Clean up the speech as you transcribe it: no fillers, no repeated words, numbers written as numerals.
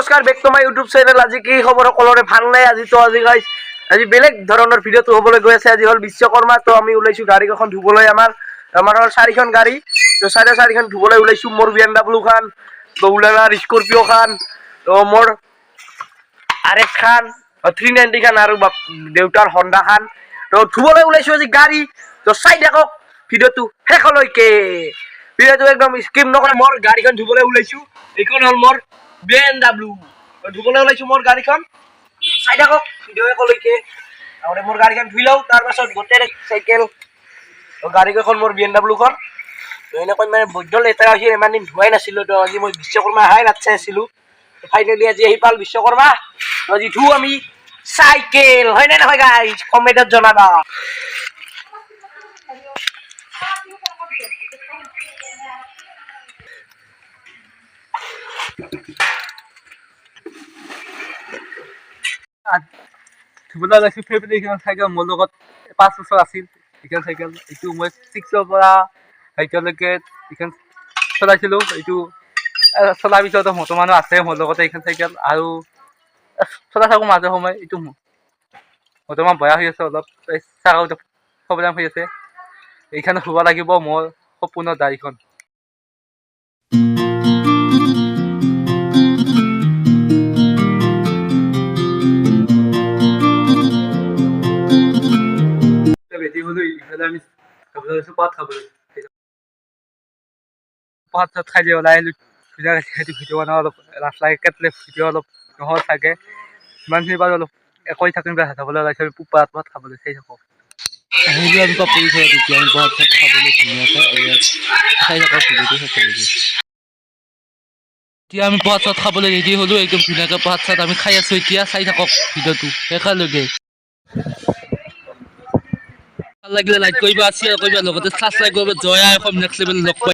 নমস্কাৰ, back to my YouTube channel. আজি কি খবৰ সকলোৰে, ভাল নাই? আজি তো আজি গাইছ, আজি বেলেগ ধৰণৰ ভিডিঅ'টো হ'বলৈ গৈ আছে। আজি হ'ল বিশ্বকৰ্মা। তো আমি ওলাইছো গাড়ীকেইখন ধুবলৈ। আমাৰ আমাৰ হ'ল চাৰিখন গাড়ী। তো চাৰে চাৰিখন ধুবলৈ ওলাইছো। মোৰ BMW খান, তো ওলালাৰ স্কৰপিঅ' খান, তো মোৰ আৰ এক্স খান, 390 খান আৰু দেউতাৰ হণ্ডা খান। তো ধুবলৈ ওলাইছো আজি গাড়ী। তো চাই থাকক ভিডিঅ'টো শেষলৈকে, ভিডিঅ'টো একদম স্কিপ নকৰে। মোৰ গাড়ীখন ধুবলৈ ওলাইছো। এইখন হ'ল মোৰ BMW। ধুবলৈ ওলাইছো মোৰ গাড়ীখন। চাই থাকক ভিডিঅ' শেষলৈকে। আগতে মোৰ গাড়ীখন ধুই লওঁ, তাৰপাছত গোটেই চাইকেল গাড়ীকেইখন, মোৰ BMW খন। তো এনেকৈ মানে বৈদ্য লেতেৰা হৈছিল, ইমান দিন ধোৱাই নাছিলোঁ। তো আজি মই বিশ্বকৰ্মা অহাই বাট চাই আছিলোঁ। ফাইনেলি আজি আহি পাল বিশ্বকৰ্মা। তো আজি ধু আমি চাইকেল, হয়নে নহয় গাইজ? কমেণ্টত জনাবা। ধুবলৈ ওলাইছোঁ ফেমিলি। এইখন চাইকেল মোৰ লগত 5 বছৰ আছিল। এইখন চাইকেল, এইটো মই ছিক্সৰ পৰা এতিয়ালৈকে এইখন চলাইছিলোঁ। এইটো চলাৰ পিছত বৰ্তমানো আছে মোৰ লগতে এইখন চাইকেল আৰু চলাই থাকোঁ মাজে সময়ে। এইটো বৰ্তমান বেয়া হৈ আছে অলপ, এই চাকাটো প্ৰব্লেম হৈ আছে। এইখন ধুব লাগিব, মোৰ সপোনৰ গাড়ীখন। ৰেডি হ'লো। ইফালে আমি খাবলৈ লৈছোঁ, পাত খাবলৈ। পাত চাত খাই দিয়ে ওলাই আহিলোঁ। ধুনীয়াকৈ সেইটো ভিডিঅ' বনাওঁ অলপ লাজ লাগে, কেটলে ভিডিঅ' অলপ নহ'ল চাগে। ইমানখিনি বাৰু অলপ একৈ থাকিম। খাবলৈ ওলাইছোঁ আমি পাত ভাত খাবলৈ। চাই থাকক। আহিলোঁ আমি পাপৰি ঘৰত। এতিয়া আমি ভাত চাত খাবলৈ ধুনীয়াকৈ ইয়াত। চাই থাকক ভিডিঅ'টো শেষলৈকে। এতিয়া আমি ভাত চাত খাবলৈ ৰেডি হ'লোঁ। একদম ধুনীয়াকৈ ভাত চাত আমি খাই আছোঁ এতিয়া। চাই থাকক ভিডিঅ'টো শেষলৈকে। ভাল লাগিলে লাইক কৰিবা, শ্বেয়াৰ কৰিবা, লগতে ছাবস্ক্ৰাইব কৰিবা। জয় আই অসম। নেক্সট লেভেল লগ পাই।